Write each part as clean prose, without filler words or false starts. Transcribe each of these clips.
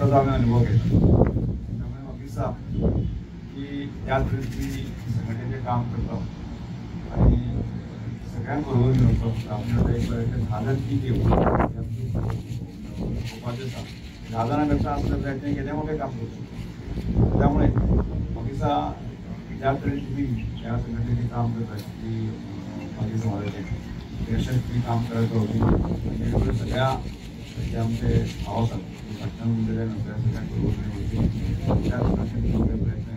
स्वतःचा आम्ही अनुभव घेतला. त्यामुळे म्हाका दिसता की त्या तरेन तुमी संघटनेचें काम करता आनी सगळ्यांक बरोबर घेवन वचप. आमी म्हणटा एक 10 जाण ती घेवन पळोवपाचें आसा. 10 जाणां पेक्षा आमकां जाय तें केदें मोठें काम करता. त्यामुळे म्हाका दिसता ज्या तरेन तुमी ह्या संघटनेचें काम करता की पागी समाजाचें अशें तुमी काम करत रावची जेणे सगळ्या जे आमचे भाव आसात फाटल्यान उरलेले सगळ्यांक बरोबर घेवन वचचे त्या प्रकारान प्रयत्न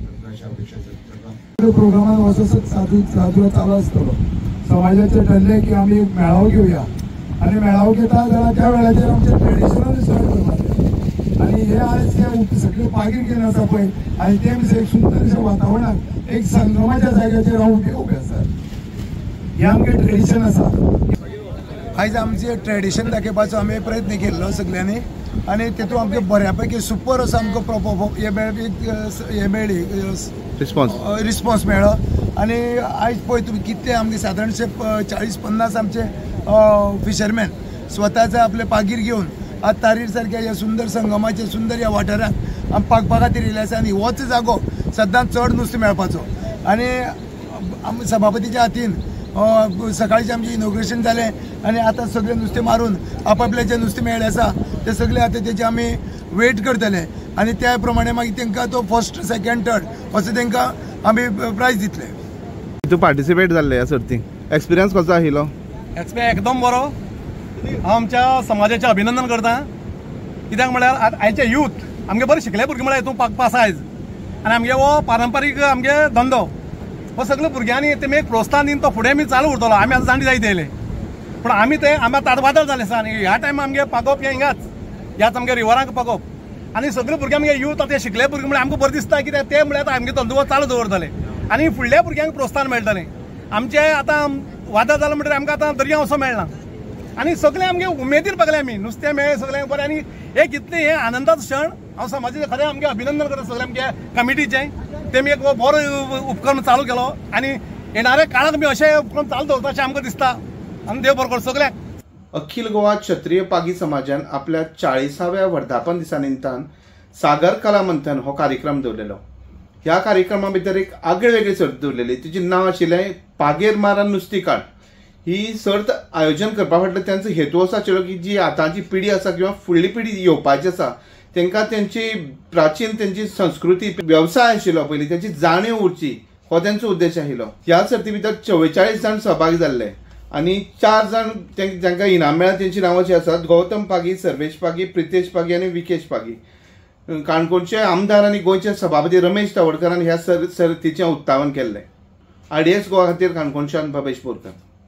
करता अशी अपेक्षा करता. प्रोग्रामान वचत साधू साधू चालू आसतलो. समाजाचें ठरलें की आमी एक मेळावो घेवया आनी मेळावो घेता जाल्यार त्या वेळाचेर आमचें ट्रेडिशनल स्टार्ट करपाचें आनी हे आयज हे सगळे पागीर घेवन आसा पळय आनी ते एक सुंदरशें वातावरणाक एक संगमाच्या जाग्याचेर हांव उबे आसा. हें आमचें ट्रेडिशन आसा. आयज आमचें ट्रेडिशन दाखोवपाचो आमी प्रयत्न केल्लो सगळ्यांनी आनी तितून आमकां बऱ्या पैकी सुपर असो आमकां हे मेळ्ळी रिस्पॉन्स मेळ्ळो. आनी आयज पळय तुमी कितले आमगे सादारणशे 40-50 आमचे फिशरमॅन स्वताचे आपले पागीर घेवन आज तारीर सारक्या ह्या सुंदर संगमाचे सुंदर ह्या वाठारांत आमी पागपा खातीर येयले आसा. आनी होच जागो सद्दां चड नुस्तें मेळपाचो. आनी आमी सभापतीच्या हातीन सकाळचें आमचें इनॉग्रेशन जालें आनी आतां सगळें नुस्तें मारून आपापल्याचें नुस्तें मेळ्ळें आसा तें सगळें आतां तेजें आमी वेट करतले आनी त्या प्रमाणे मागीर तांकां तो फर्स्ट सेकंड थर्ड असो तांकां आमी प्रायज दितले. तूं पार्टिसिपेट जाल्ले ह्या सर्तीक, एक्सपिरियन्स कसो आशिल्लो? एक्सपिरियन्स एकदम बरो. हांव आमच्या समाजाचें अभिनंदन करता. कित्याक म्हळ्यार आयचे यूथ आमगे बरें शिकले भुरगे म्हळ्यार हितून पागपा आसा आयज आनी आमगे हो पारंपारीक आमगे धंदो हो सगळे भुरग्यांनी तेमी एक प्रोत्साहन दिवन तो फुडें आमी चालू उरतलो. आमी आतां जाणटी जायत येयले पूण आमी ते आमी आतां वादळ जालें आसा आनी ह्या टायमार आमगे पागप हें हिंगाच ह्याच आमगे रिवरांक पागप आनी सगळे भुरगे आमगे यूथ आतां शिकले भुरगे म्हळ्यार आमकां बरें दिसता कित्याक ते म्हळ्यार आतां आमगे धंदो चालू दवरतले आनी फुडल्या भुरग्यांक प्रोत्साहन मेळटलें. आमचें आतां वादळ जालें म्हणटकीर आमकां आतां दर्या वचो मेळना आनी सगळे आमगे उमेदीर पागले आमी नुस्तें मेळ्ळें सगळें बरें आनी एक इतलें हें आनंदाचो क्षण. हांव समाजाचें खरें आमगें अभिनंदन करता सगळें आमगे कमिटीचें. तेमी एक बरो उपक्रम चालू केलो आनी येणाऱ्या काळाक आमी अशें उपक्रम चालू दवरता अशें आमकां दिसता आनी देव बरो करूं सगळ्यांक. अखिल गोवा क्षत्रिय पागी समाजान आपल्या 40व्या वर्धापन दिसा निमतान सागर कला मंथन हो कार्यक्रम दवरलेलो. ह्या कार्यक्रमा भितर एक आगळी वेगळी सर्त दवरलेली तिचें नांव आशिल्लें पागेर मारान नुस्ती काड. ही सर्त आयोजन करपा फाटलो तांचो हेतू असो आशिल्लो की जी आतांची पिढी आसा किंवा फुडली पिढी येवपाची आसा तांकां तेंची प्राचीन तेंची संस्कृती वेवसाय आशिल्लो पयलीं तेंची जाणीव उरची हो तेंचो उद्देश आशिल्लो. ह्या सर्ती भितर 44 जाण सहभागी जाल्ले आनी 4 जाण जांकां इनाम मेळ्ळा तेंची नांवां जी आसात गौतम पागी, सर्वेश पागी, प्रितेश पागी आनी विकेश पागी. काणकोणचे आमदार आनी गोंयचे सभापती रमेश तवडकरान ह्या सर्तीचें उक्तावण केल्लें. आरडीएस गोवा खातीर काणकोणच्यान भवेश बोरकर.